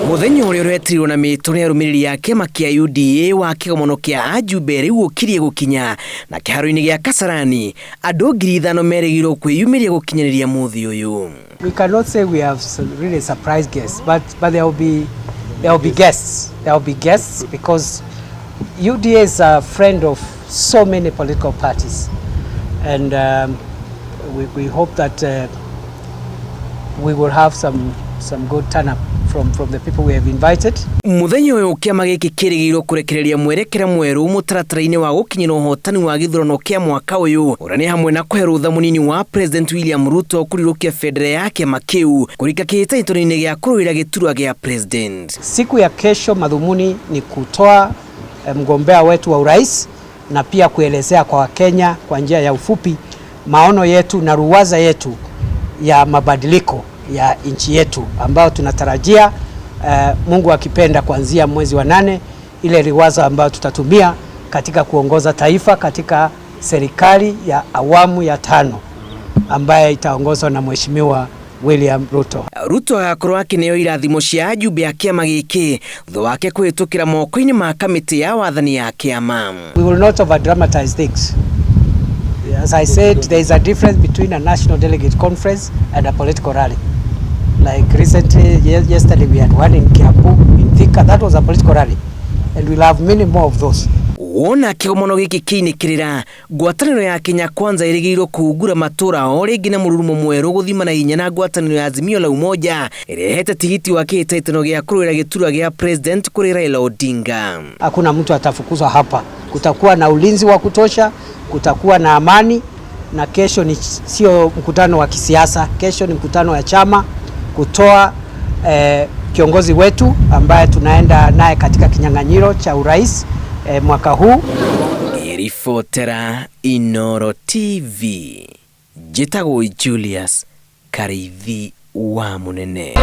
Mũthenya ũrĩa ũretirwo na mĩtũ nĩ arũmĩrĩri a kĩama kĩa UDA wa kĩgomano kĩa ajumbe rĩu ũkirie gũkinya na kĩharo-inĩ gĩa Kasarani andũ 5,000 merĩgĩrĩirwo kwĩyumĩria gũkinyanĩria mũthĩ ũyũ. We cannot say we have really surprise guests, but there will be guests. There will be guests because UDA is a friend of so many political parties, and we hope that we will have some good turn up from the people we have invited. Mũthenya ũyũ kĩama gĩkĩ kĩrĩgĩrĩirwo kũrekereria mwerekera mwerũ mũtaratara-inĩ wa gũkinyĩra ũhotani wa gĩthurano kĩa mwaka ũyũ, ũrĩa nĩ hamwe na kũhe rũtha mũnini wa President William Ruto kũrirũkia bendera ya kĩama kĩu kũrika kĩhĩtahĩtano-inĩ gĩa kũrũĩra gĩturwa gĩa president. Siku ya kesho madhumuni ni kutoa mgombea wetu wa urais na pia kuelezea kwa Wakenya kwa njia ya ufupi maono yetu na ruwaza yetu ya mabadiliko ya nchi yetu ambayo tunatarajia, Mungu akipenda, kuanzia mwezi wa 8, ile ruwaza ambayo tutatumia katika kuongoza taifa katika serikali ya awamu ya 5 ambaye itaongozwa na Mheshimiwa William Ruto. Ruto agakorwo akĩneo irathimo cia ajumbe a kĩama gĩkĩ thutha wake kũhĩtũkĩra moko-inĩ ma kamĩtĩ ya wathani ya kĩama. We will not over dramatize things. As I said, there is a difference between a national delegate conference and a political rally. Like recently, yesterday we had one in Kiambu, in Thika. That was a political rally. And we'll have many more of those. Wona kĩgomano gĩkĩ kĩinĩkĩrĩra, ngwatanĩro ya Kenya Kwanza ĩrĩgĩrĩirwo kũhungura matũra o rĩngĩ na mũrurumo mwerũ gũthima na hinya na ngwatanĩro ya Azimio la Umoja ĩrĩa ĩhete tigiti wa kĩhĩtahĩtano gĩa kũrũĩra gĩturwa gĩa president kũrĩ Raila Odinga. Hakuna mtu atafukuzwa hapa. Kutakuwa na ulinzi wa kutosha, kutakuwa na amani, na kesho ni sio mkutano wa kisiasa. Kesho ni mkutano wa chama kutoa kiongozi wetu ambaye tunaenda naye katika kinyang'anyiro cha urais mwaka huu. Ngĩribotera Inoro TV, njĩtagwo Julius Kariithi wa Mũnene.